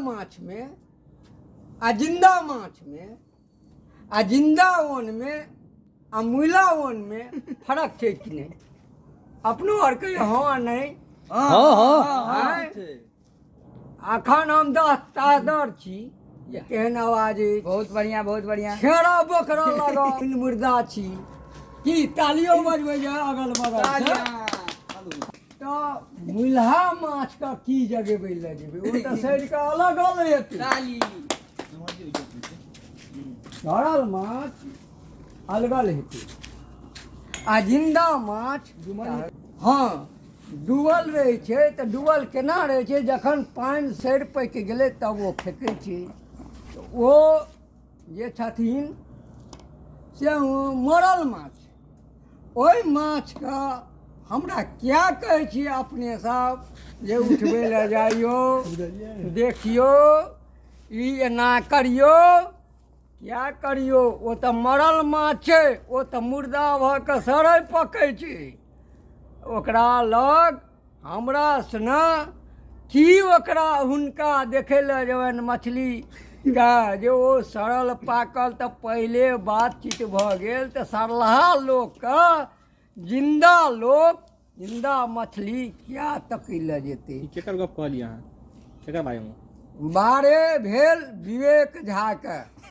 माछमे आ जिन्दा माछमे आ जिन्दा ओनमे आ मुइला ओनमे फरक छै कि नहि? अपनो आर कहियो हँ आ नहि? हँ हँ। आँय? अखन हम 10 तादर छी, केहन आवाज अछि? बहुत बढ़िया, बहुत बढ़िया। छेड़ा बोकरा लगल मुर्दा छी की तालियो बजबै जे अगल बगल से? तऽ मुलहा माछके की जगेबै लए जेबै? ओ तऽ सड़ि कऽ अलग अलग हेतै। ताली। सड़ल माछ अलगल हेतै आ जिन्दा माछ, हँ, डूबल रहै छै। तऽ डूबल केना रहै छै? जखन पानि सड़ि पकि गेलै तब ओ फेकै छै। तऽ ओ जे छथिन से मरल माछ, ओहि माछके हमरा किया कहै छियै अपने सब जे उठबै लए जाइयौ, देखियौ, ई एना करियौ, किया करियौ? ओ तऽ मरल माछ छै, ओ तऽ मुर्दा भऽ कऽ सड़ै पकै छै। ओकरा लग हमरा सने की ओकरा हुनका देखै लए जेबनि मछलीके जे ओ सड़ल पाकल? तऽ पहिले बातचीत भऽ गेल। तऽ सड़लहा लोकके जिन्दा लोक जिन्दा मछली किया तकै लए जेतै? ई केकर गप कहलियै अहाँ? केकर बारेमे? बारे भेल विवेक झाके।